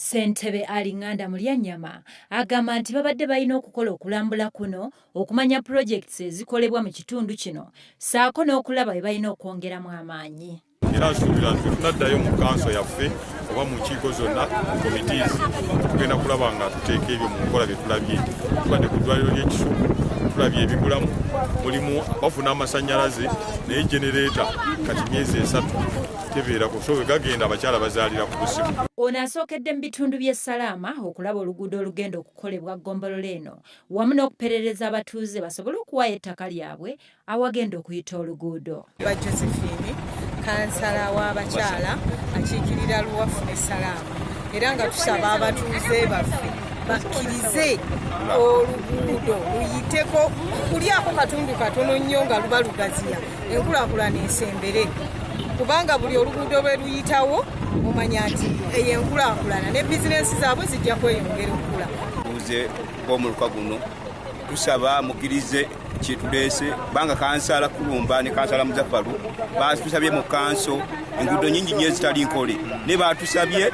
Ssentebe Ali Nganda Mulyanyama agamba nti babadde balina okukola okulambula kuno okumanya pulojekiti ezikolebwa mu kitundu kino ssaako n'okulaba bwe balina okwongeramu amaanyi. Era nsuubira nti tunaddayo mu kanso yaffe oba mu nkiiko zonna, committees, tugenda kulaba nga tuteeka ebyo mu nkola bye tulabye. Tubadde ku ddwaliro ly'Ekisugu, tulabye ebibulamu, mulimu bafuna amasannyalaze naye genereeta kati myezi 3 tebeerako, so bwe gagenda abakyala bazaalira ku busimu. Ono asookedde mu bitundu by'e Salaama okulaba oluguudo olugenda okukolebwa ggombolola eno wamu n'okuperereza abatuuze basobole okuwaayo ettaka lyabwe awagenda okuyita oluguudo. Ba Josephine, kansala w'abakyala akiikirira Luwafu ne Salaama, era nga tusaba abatuuze baffe bakkirize oluguudo luyiteko kulyako katundu katono nnyo nga luba lugaziya enkulaakulana esembere, kubanga buli oluguudo lwe luyitawo omanya nti eyo enkulaakulana ne bizinensi zaabwe zijja kweyongera okukula. Tuze b'omuluka guno tusaba mukkirize kyetuleese, kubanga kansala Kulumba ne kansala Muzafaru batusabye mu kanso enguudo nyingi nnyo ezitali nkole, ne batusabye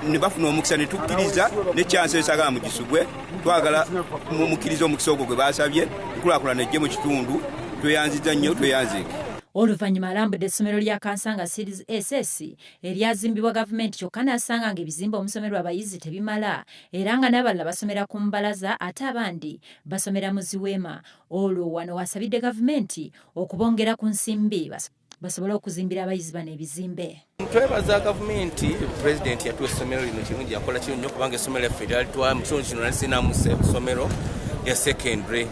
ne bafuna omukisa ne tukkiriza ne kyanso esagala mugisubwe. Twagala mukkirize omukisa ogwo gwe basabye, enkulaakulana ejje mu kitundu. Tweyanziza nnyo, tweyanzeeke. Oluvannyuma alambudde essomero lya Kansanga Series SS eryazimbibwa gavumenti, kyokka n'asanga ng'ebizimbe omusomerwa abayizi tebimala era nga n'abalala basomera ku mbalaza ate abandi basomera mu ziweema. Olwo wano wasabidde gavumenti okubongera ku nsimbi basobole okuzimbira abayizi bano ebizimbe. Twebaza gavumenti, pulezidenti yatuwa essomero lino, kirungi yakola kirungi nnyo kubanga essomero lyaffe lyalitwala mu kitundu kino nalisinamu essomero lya secondary,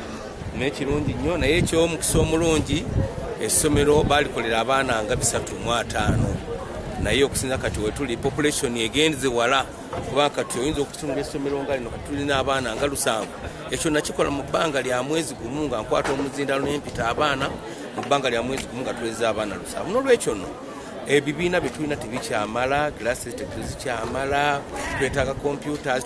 naye kirungi nnyo. Naye ekyomukisa omulungi essomero baalikolera abaana nga 350, naye okusinza kati wetuli population egenze wala, kubanga kati oyinza okutunula essomero nga lino kati tulina abaana nga 7. Ekyo nakikola mu bbanga lya mwezi gumu nga nkwata omuzindalo nempita abaana mu bbanga lya mwezi gumu nga tuweza abaana 7. N'olwekyo nno ebibiina bye tulina tebikyamala, classes tezikyamala, twetaaga computers.